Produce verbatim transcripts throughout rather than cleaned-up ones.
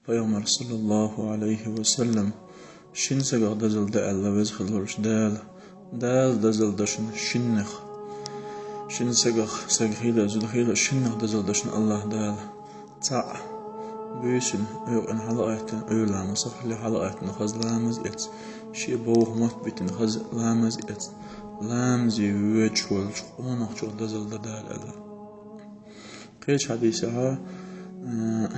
Пайхамар, саллаллаху алейхи ва саллям, шин сагах дозалла да аьлла Веза хила волчу Дала. Дала дозалла до шуна шиннах. Шин сагах, сага хийла, зуда хийла, шиннах дозалла до шуна Аллах Дала. Цхьаъ буьйсанна, Ӏуьйкъана хьалакъаьттина, Ӏуьйра ламаз, сахьле хьалакъаьттина хаза ламаз эца, шен бовха мотт битина хаза ламаз эца, ламазе воьдуш волчу къонахчух дозалла до Дала аьлла. Кхечу хьадисехь, э,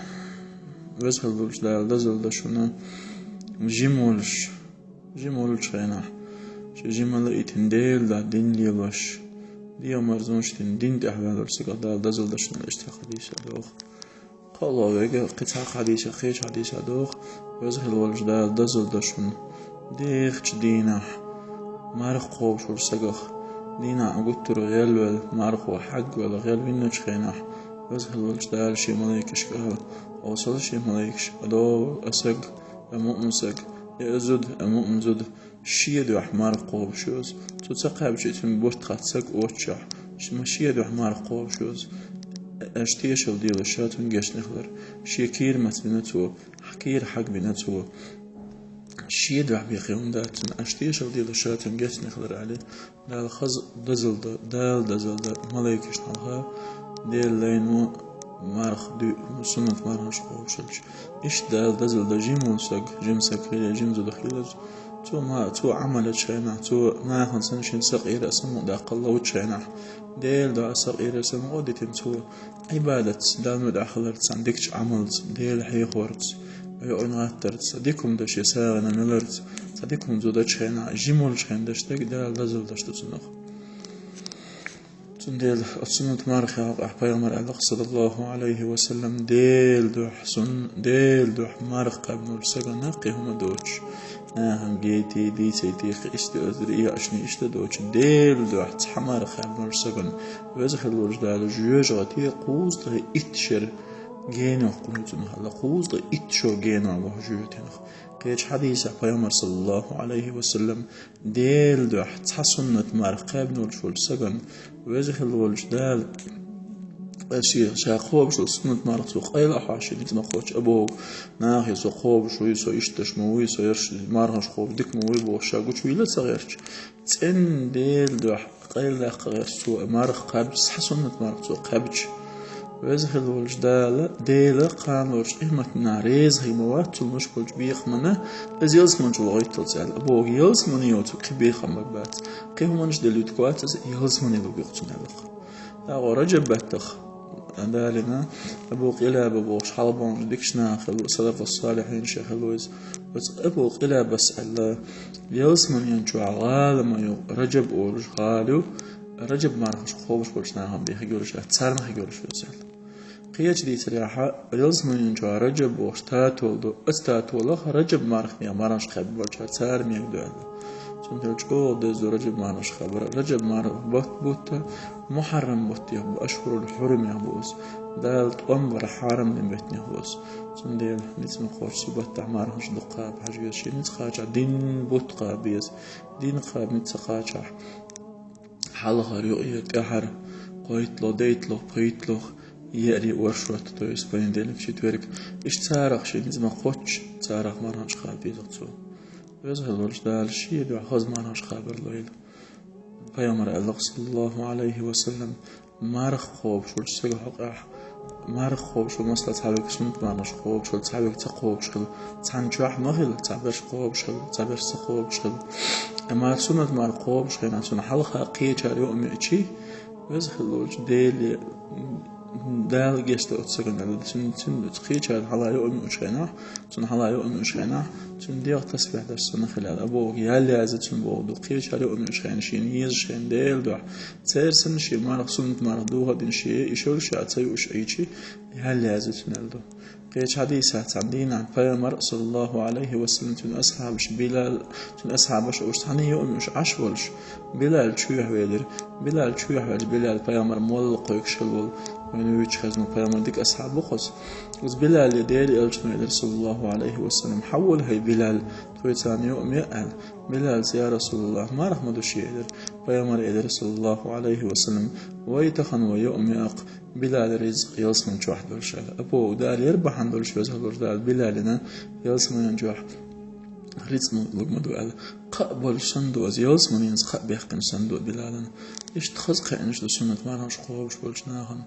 Веза хила волчу Дала дозалла до шуна жима волуш, жима волчу хенахь, шен жима лаийтина Делан дуьхьа дин лелош, дегӀан марзонаш дина, дин тӀехь ваьллачу сагах Дала дозалла до шуна, иштта хьадисехь догӀу. КхоалгӀа вега кхин цхьа хьадисехь, кхечу хьадисехь догӀу, Веза хила волчу Дала дозалла до шуна дехачу дийнахь марха кхобуш волчу сагах, дийнахь гуттара гӀелвелла, мархо хьагвелла, гӀелвинначу хенахь, Веза хила волчу Дала шен малайкашка ала: «Хьовсал, шен малайкаш, а догӀу, а саг, а муъмин саг, и а зуда, а муъмин зуда, шен дуьхьа марха кхобуш йоза. Цо ца кхаьбча, и цуьнан бутт хатта саг оццушехь, ма шен дуьхьа марха кхобуш йоза. Аша тешалла делаш ша цунна гечдина хилар. Шен кийра мацбина цо, кийра хьагбина цо. Шен дуьхьа бен хи хӀума дац цуьнан, аша тешалла делаш ша цунна гечдина хилар», аьлла, Дала хаза дозалла до, Дала дозалла до малайкашна хьалха, Делан лайно марха дуьйна, суннат мархаш кхобуш хилча. Иштта Дала дозалла до жима волу саг, жима саг хилла, жима зуда хилла, цо ма-, цо Ӏамал ечу хенахь, цо нахана санна шен сакъера а, самукъадаккхалла ловчу хенахь, Делан дуьхьа сакъера а, самукъа а дитина цо, Ӏибадатца, Далла муьтӀахь хиларца, цхьана дикачу Ӏамалца, Дела хьехорца, йоӀана гӀаттарца, цхьа дика хӀума дан шен сагӀина меларца, цхьа дика хӀума зудачу хенахь, жима волчу хенахь деш дерг Дала дозалла деш ду цунах. Цундела оцу суннат мархин хьокъехь Пайхамар аьлла-кх, саллаллаху алейхи ва саллям: «Делан дуьхьа сун-, Делан дуьхьа марха кхаьбна волчу сагана кхин хӀума доцуш, нахана гайтий, дийцайтий, кхин иштта оьзда, и яашний иштта доцуш, Делан дуьхьа цхьа марха кхаьбна волчу сагана Веза хила волчу Дала жоьжахати кхузткъе итт шера генах кхуьнуьйтина хилла, кхузткъе итт шо генах боху жоьтинах». Кхечу хьадисехь Пайхамар, саллаллаху алейхи ва саллям: «Делан дуьхьа цхьа суннат марха кхаьбна волчу, волчу сагана Веза хила волчу Дала, ша, ша кхобуш волу суннат марха цо къайла а хьош, шен ницкъ ма кхоччу, а боху, нахе со кхобуш вуй, со иштта ма вуй, со ерш мархаш кхобуш дика ма вуй бохуш, ша гучувийла а ца гӀерташ, цӀена Делан дуьхьа къайладаккха гӀерташ цо марха кхаьбча, цхьа суннат марха цо кхаьбча, Веза хила волчу Дала, Дела кхана лоруш къематдийнахь реза хир ма вац цунна луш болчу бекхамна, иза ялсамани чу вохуьйталц аьлла. А боху, ялсамани йоцург кхин бекхам бан бац. Кхин хӀуманаш делла юьтуш вац иза, ялсамани лугу-кх цунна аьлла-кх. ТӀаккха Раджаб баттах далийна, Абу Къилаба бохуш хьалабаханчу дикачу наха хилла, салафу-салихьин шех хилла ву иза. Оцу Абу Къилабас аьлла: «Ялсаманин чохь гӀала ма ю, Раджаб олуш гӀала ю, Раджаб мархаш кхобуш болчу нахана бен хир йолуш яц, царна хир йолуш яц», аьлла. Кхечу дийцарехь, ялсаманин чохь Раджаб бохуш татол ду, оцу татолах Раджаб марханех мархаш кхаьбна болчара цара мега ду аьлла. Цундела чӀогӀа деза ду Раджаб мархаш кхабар. Раджаб марха бутт-, бутт Мухьаррам баттех бу, ашхурул хьурумех бу иза. Дала тӀом бар хьарам дина беттанех бу иза. Цундела ницкъ ма кхоччу цу баттахь мархаш дукха кхаба хьажа веза, шен ницкъ кхачахь дин бутт кхаба беза. Дин кхаба ницкъ ца кхачахь, хьалхара, юкъера, тӀаьхьара, кхойтталгӀа, дейтталгӀа, пхийтталгӀа, еарий, оршот, то есть понедельник, четверг. Иштта царах шен ницкъ ма кхоччу, царах мархаш кхаба деза цо. Веза хила волчу Дала шен дуьхьа хаза мархаш кхабар лойла. Пайхамар аьлла-кх, саллаллаху алейхи ва саллям: «Марха кхобуш волчу сага хьокъехь, марха кхобуш волу, масала, цхьа верг суннат мархаш кхобуш волу, цхьа верг ца кхобуш хила, цхьана чохь ма хила, цхьаберш кхобуш хила, цхьаберш ца кхобуш хила. Амма суннат марха кхобуш хенахь, цунна хьалха кхечара юкъа меъчий, Веза хила волчу Деле, Дала гечдо оцу сагана», аьлла. Цуьнан, цуьнан кхечара хьала юкъа меъчу хенахь, цунна хьала юкъа меъчу хенахь, цуьнан дегӀ тасбихь деш санна хила аьлла. А боху, ял яза цуьнан боху ду, кхечара юкъа меъчу хенахь, шена езаш хенахь Делан дуьхьа. Церан санна шен марха, суннат марха духар дина шен, и шуьйра ша ца юуш Ӏийчи, ял яза цуьнан аьлла ду. Кхечу хьадисехь цхьана дийнахь Пайхамар, саллаллаху алейхи ва саллям, цуьнан асхьабаш Билал, цуьнан асхьабаш уьш цхьаьна юкъа меъча Ӏаш волуш, Билал чоьхьа велира. Билал чоьхьа велча, Билал Пайхамар молла кхойкуш хила волу, вайна вуьйцуш хезна Пайхамар дика асхьаб ву-кх иза. Иза Билале Делан элчано элира, саллаллаху алейхи ва саллям: «Хьавола хӀай, Билал, тхоьца цхьаьна юкъа ме», аьлла. Билалс: «Я Расулаллах, марха ма ду шен», элира. Пайхамар элира, саллаллаху Ӏалайхи ва саллам: «Вай, тахан вай юкъам яккха Билала ризкъ ялсмани чохь долуш», — аьлла. Абу Дала яр бахьана долуш, веза хилла волчу Дала Билалина ялсмани чохь рицкъ лур ма ду аьлла. Кхаъ болуш санна ду иза, ялсманинца кхаъ баьккхина санна ду Билалина. Иштта хаза кхаьънаш ду суннат марханаш кхобуш болчу нахана.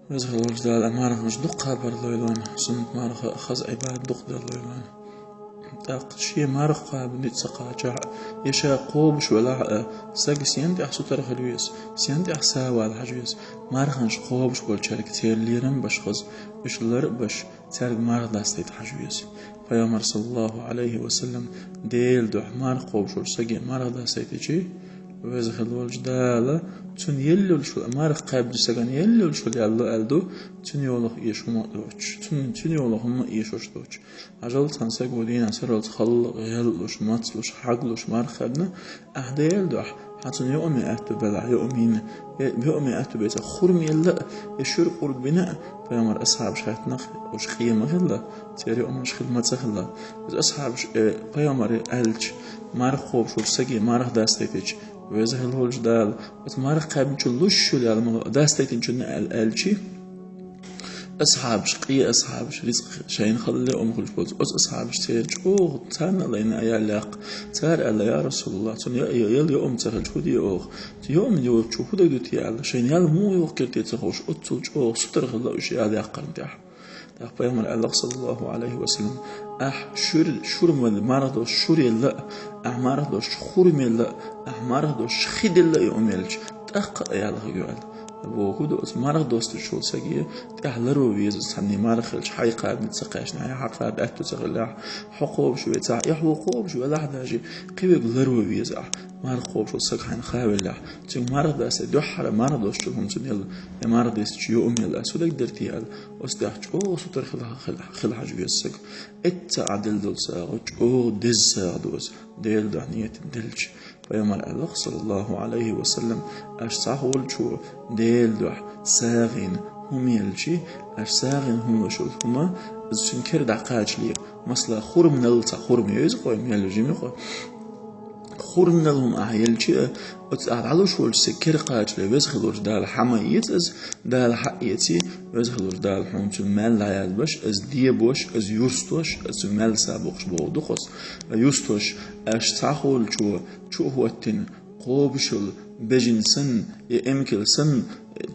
Веза хилла волчу Дала марханаш дукха кхабар лойла вайна, суннат марха а, хаза Ӏибадат дукха дар лойла вайна. ТӀаккха шен марха кхаба ницкъ ца кхачахь а, я ша кхобуш велахь а, сага сенна тӀехь сутара хила веза, сенна тӀехь савала хьажа веза, марханаш кхобуш болчаьрга церан лерам а беш хаза, уьш лар а беш, цаьрга марха дастийта хьажа веза. Пайхамар, саллаллаху Ӏалайхи ва саллам, Делан дуьхьа марха кхобуш волчу саге марха дастийтичи, веза хилла волчу Дала цунна елла йолуш йолу, марха кхаьбначу сагана елла йолуш йолу ял ло аьлла ду, цуьнан йолах эша хӀума а доцуш, цуьнан, цуьнан йолах хӀума а эшош доцуш. Хьажал, цхьана саго дийнахь сарралц халла, гӀеллуш, мацлуш, хьаглуш марха кхаьбна, ахь Делан дуьхьа, хьан цунна юкъаме аьтту белахь, юкъамийн, э, юкъаме аьтту бецахь, хурма елла а, я шуьра къурба бина а, пайхамар асхьабаш хаьттинарх, уьш къен ма хилла, церан юкъамаш хила ма ца хилла. Иза асхьабаш, э, пайхамаре аьлча, марха кхобуш волчу саге марха дастийтича, веза хилла волчу Дала, оцу марха кхаьбначунна луш йолу ял ма ло, дастийтинчунна аьлла аьлчи, асхьабаш, къен асхьабаш, рицкъ шайна хала юкъам хуьлуш болчу оцу асхьабаш церан чӀогӀа царна а лайна а ял яккха. Цара аьлла: «Я Расулаллах, цунна я, я, ял юкъам ца хилча, хӀун де оха? Цу юкъам йоцучо хӀун дагадо те?» — аьлла. Шайна ял муха йохкура те ца хууш, оццул чӀогӀа сутара хилла уьш ял яккхарна тӀехь. ТӀаккха пайхамар аьлла, саллаллаху Ӏалайхи ва саллам: «Ахь шуьр-, шуьра марха долуш шура елла а, ахь марха долуш хурма елла а, ахь марха долуш хи делла а юкъам елча, тӀаккха а ял хир ю», — аьлла. Боху ду, оцу марха достуш волу саге тӀехь ларво веза, цхьанне марха хилча, хьайн кхаба ницкъ ца кхаьчна, хьайн хьан кхаба аьтту ца хиллехь, хьо кхобуш вецахь, я хьо кхобуш велахь даже, кхин верг ларво веза ахь, марха кхобуш волу саг хьайна хавеллехь, цуьнга марха дасте дуьххьара марха достучу хӀума цунна елла, я марха дестича юкъам елла, ас хӀун дагадара те аьлла, оцу тӀехь чӀогӀа сутара хила, хила, хила хьажа веза саг. Эцца Ӏа делла долу сагӀа чӀогӀа деза сагӀа ду аса, Делан дуьхьа нийятина делча. Пайхамар аьлла, саллаллаху Ӏалайхи ва саллам: «Аша цхьа волчо Делан дуьхьа сагӀина хӀума елчи, аша сагӀина хӀума луш йолу хӀума, иза цуьнан кера дӀакхачале». Масала, хурманал, цхьа хурма ю иза, кхо мел жима кхо. Хурманал хӀума ахь елчи а, оцу ахь дӀалуш волчу сага кера кхачале, веза хилла волчу Дала хьан ма эца иза, Дала хьан а эций, веза хилла волчу Дала хьуна цуьнан маьл дӀаязбеш, иза дебош, иза юстош, иза цуьнан маьл са бохуш боху дукхус. Юстош, аша цхьа волчо чу а хӀоттина, кхобуш йолу бежана санна, я эмкал санна,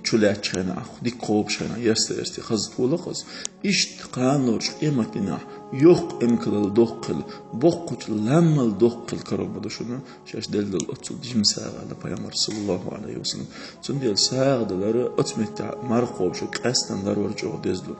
чу лаьттачу хенахь, дика кхобуш хенахь, ерста-ерста хаза тола кхуза. Иштта кхана лоруш къематдийнахь, йоккха эмкалал доккхийла, боккхачу ламмал доккхийла каро ма ду шуна, шаьш делла долу оццул жима сагӀа аьлла пайхамар, саллаллаху Ӏалайхи ва саллам. Цундела сагӀа далар оцу меттехь марха кхобуш къаьстина ларвар чӀогӀа деза ду.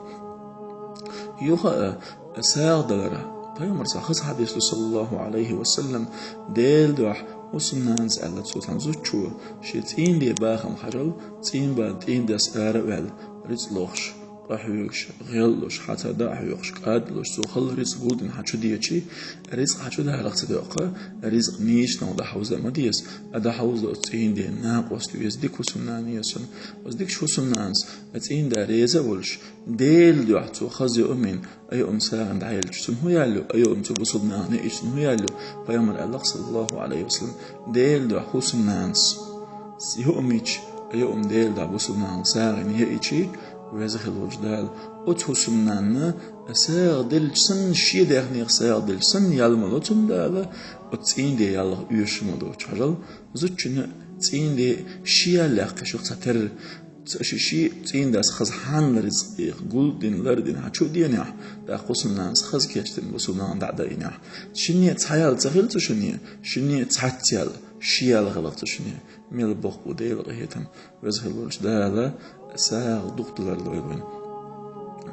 Юха а, сагӀа далар, пайхамарца хаза хьадис ду, саллаллаху Ӏалайхи ва саллам, Делан дуьхьа хӀусамнанас аьлла цо цхьана зудчо, шен цӀийнан де бахам хьажал, цӀийнан бан, цӀийнан дас ара а ваьлла, рицкъ лохуш, къахьоьгуш, гӀеллуш, хьан ца дӀа а хьоькхуш, кӀаддалуш, цо хала рицкъ гулдина хьан чу дечи, рицкъ хьан чу далах ца доьккха, рицкъ нийсачу дӀахьовза ма деза, а дӀахьовза оцу цӀийнан ден накъост веза, дика хӀусамнана еза шуна. Оцу дикачу хӀусамнанас а цӀийнан да реза а волуш, Делан дуьхьа цо хаза юкъамийн, а юкъам сагӀина дӀаелча, цунна хӀун ял ю, а юкъам цу бусулба нахана яича, цунна хӀун ял ю? Пайхамар аьлла, саллаллаху Ӏалайхи ва саллам, Делан дуьхьа хӀусамнанас юкъам йича, а юкъам Делан дуьхьа бусулба нахана сагӀина яичи, веза хилла волчу Дала оцу хӀусамнанна сагӀа делча санна, шен даьхнех сагӀа делча санна, ял ма ло цунна Дала, оцу цӀийнан ден ялх оьшуш ма доцуш. Хьажал, зудчунна цӀийнан ден шен ял яккхийчух цхьатерра, Ца ши-, ши цӀийнан дас хаза хьанна рицкъ эха, гулдина, лардина хьан чу а денехь, тӀаккха хӀусамнанас хаза кечдина бусулба нахана дӀа а даийнехь. Шинне цхьа ял ца хилла цу шинне, шинне цхьацца ял, ши ял хилла цу шинне. Мел боккха бу Делан къинхетам, веза хилла волчу Дала сагӀа дукха далар лойла вайна.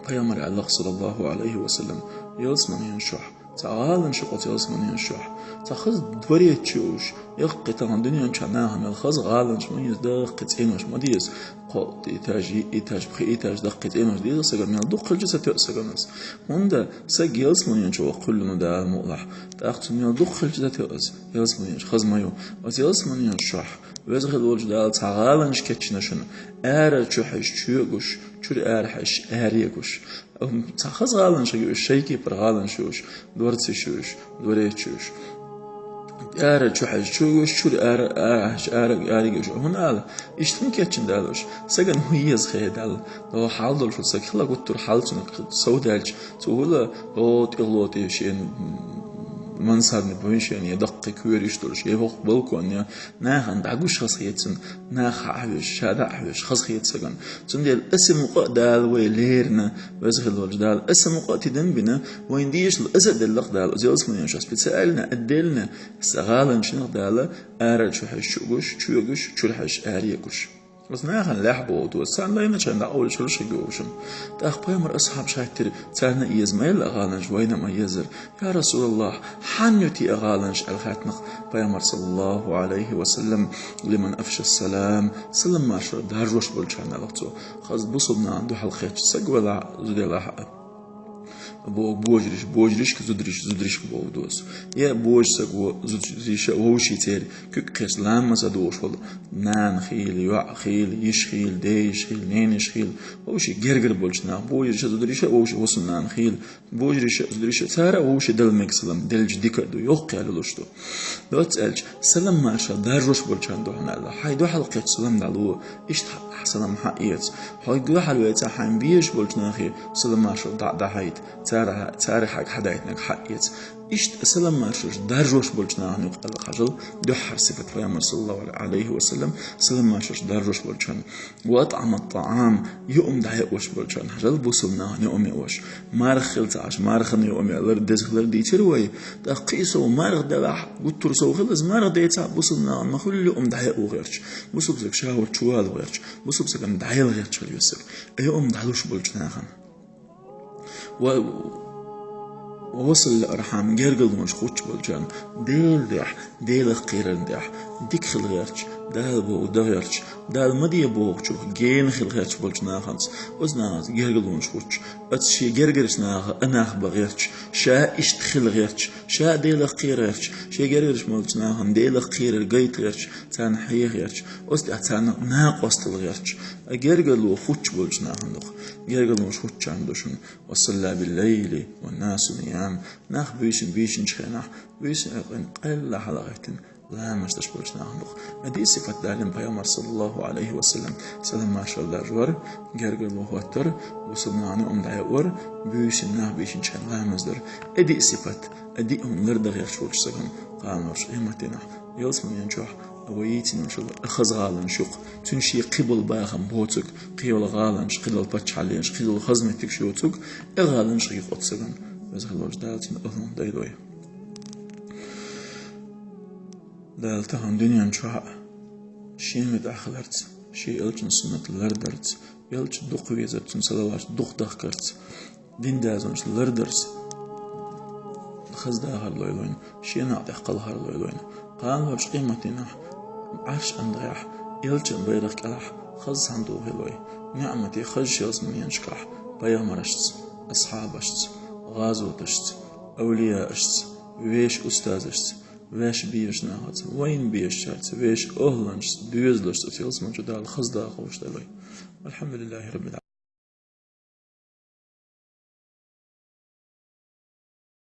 Пайхамар аьлла, саллаллаху Ӏалайхи ва саллам, ялсаманин шохь Цхьа гӀаланаш ю кху ялсаманин шохь. Цхьа хаза дворец ю уьш. Яккхий тахана дуьнен чохь нахана мел хаза гӀаланаш ма еза, даккхий цӀенош ма деза. Кхо этаж, йиъ этаж, пхи этаж даккхий цӀенош деза сагана, мел дукха хилча ца тоьа сагана иза. ХӀунда саг ялсаманин чу ваха кхуьллуна Дала мукъалахь. ТӀаккха цу мел дукха хилча ца тоьа иза. Ялсаманин шу хаза ма ю. Оцу ялсаманин шохь веза хилла волчу Дала цхьа гӀаланаш кечйина шуна. Арара чу хьаьжча чоьгуш, чуьра ара хьаьжча аре гуш. Цхьа хаза гӀаланаш ю уьш, шайн кепара гӀаланаш ю уьш, дворцаш ю уьш, дворецаш ю уьш. Ара чу хьажа, чу йош, чура ара, ара хьажа, ара, ара йош. ХӀуна ала, иштта кеччина Дала уж. Сагана хӀун еза хедаьлла. Дала хьал долуш саг хила гуттар хьал цунах совдаьлча, цо хӀула, о, тӀело тӀе шен, мансарни буй шен, я даккхий куьйра иштта долуш, я хӀокху балкон, я нахана дӀагуш хаза хецна, нах хьа а хьоьжуш, ша дӀа а хьоьжуш, хаза хеца сагана. Цундела аса мукъа а Дала вай лерина, веза хила волчу Дала, аса мукъа а тидам бина, вайн дешал аса а деллакх Дала, оцу ялсаманин чохь специально, отдельно, аса гӀаланчунах Дала, ара чу хьажа чу гуш, чу гуш, чуьра хьажа ара гуш. Оцу нахана лаьхьа боху доцу, царна лайначарна дӀакъовлуш хилла шаьш гуш. ТӀаккха пайхамар асхьабаш хаьттира, царна а еза ма елла гӀаланаш, вайна а ма езара. Я Расулаллах, хьанна ю те гӀаланаш аьлла хаьттинарг пайхамар, саллаллаху Ӏалайхи ва саллам, лиман афша салам, салам маршалла даржош болчарна аьлла цо. Хаза бусулба нахана дуьхьал кхетча саг велахь а, зуда елахь а. Боху божариш, божаришка, зудариш, зударишка боху доцу. Я божа саг ву, зудариш а вовшийн церан куьг кхерча ламаз а дохуш волу нана хила, йоӀ хила, йиша хила, дейиша хила, ненайиша хила, вовшийн гергара болчу нах, божариша, зудариша, вовшийн хӀусамнана хила, божариша, зудариша, цара а вовшийн дала мега салам, деллачу дика а ду, йоккха а луш ду. Доцца аьлча, салам маршалла даржош болчарна ду хьуна аьлла. Хьайн дуьхьал кхетча салам дӀало, иштта хьан салам хьаэца. Хьо дуьхьал веца хьайн безаш болчу нахе салам маршалла дӀа а дӀахьайта, цара, цара хьайга хьадайтинарг хьаэца. Иштта салам маршаллаш даржош болчу нахана юкъа аьлла хьажал, дуьххьара сифат пайхамар, саллаллаху Ӏалайхи ва саллам, салам маршаллаш даржош болчарна. Ва атӀама тӀаӀам, юум дӀаяош болчарна хьажал, бусулба нахана юум яош. Марха хила ца Ӏаш, мархана юум яалар деза хилар дийцира вай. ТӀаккха кхин а сов марха делахь, гуттар а сов хила, иза марха децахь, бусулба нахана ма хуьллу юум дӀаяо гӀерташ. Бусулба саг ша хӀорш чувала гӀерташ, бусулба сагана дӀаяла гӀерташ хила веза саг. Юум дӀалуш болчу нахана. Ва, ва васал архьам, гергарлонаш хуттуш болчарна, Делан дуьхьа, Делах кхерарна дуьхьа, дика хила гӀерташ, Дала бохург дан гӀерташ, Дала ма де бохучух гена хила гӀерташ болчу нахаца, оцу нахаца гергарлонаш хуттуш, оцу шен гергарчу наха а нах бан гӀерташ, ша иштта хила гӀерташ, ша Делах кхера гӀерташ, шен гергарчу молчу нахана Делах кхерар гайта гӀерташ, царна хьеха гӀерташ, оцу тӀехь царна накъостал гӀерташ, а гергарло хуттуш болчу нахана ду-кх, гергарлонаш хуттучарна ду шуна. Ва салла биллайли ва насу ниям. Нах буьйсанна буьйсанчу хенахь, буьйсанна аьлла къаьлла хьалагӀаьттина ламаз деш болчу нахана ду-кх. Ма диъ сифат далийна пайхамар, саллаллаху Ӏалайхи ва саллам. Салам маршалла даржор, гергарло хӀоттор, бусулба нахана юум дӀаяор, буьйсанна нах буьйсанчу хенахь ламаз дор. И диъ сифат, и диъ хӀума лардан гӀерташ волчу сагана кхана долчу къематдийнахь, ялсаманин чохь а вай йийцина йолуш йолу хаза гӀаланаш ю-кх. Цуьнан шен кхин болу бахам боцург, кхин йолу гӀаланаш, кхидолу паччахьаллинаш, кхидолу хаза меттигаш йоцург, и гӀаланаш хир ю-кх оцу сагана. Веза хила волчу Дала цуьнан охьалун дай дой. Дала тахана дуьнен чохь а шен муьтӀахь хиларца, шен элчан суннат лардарца, элча дукха везарца, цуьнан салаваташ дукха дахкарца, дин дазонаш лардарца хаза дахар лойла вайна, шен накъа тӀехь кхалхар лойла вайна. Кхана долчу къематдийнахь Ӏарш андагӀехь, элчан байракх кӀелахь хаза цхьана тухийла вай. Неъмате хазачу ялсаманенашкахь пайхамарашца, асхьабашца, гӀазоташца, авлияашца, вешан устазашца, вешан безачу нахаца, вайна безачаьрца, вешан охӀланашца, доьзалашца оцу ялсамани чу Дала хаза даха хууш дойла вай. Алхьамдулиллахи Раббил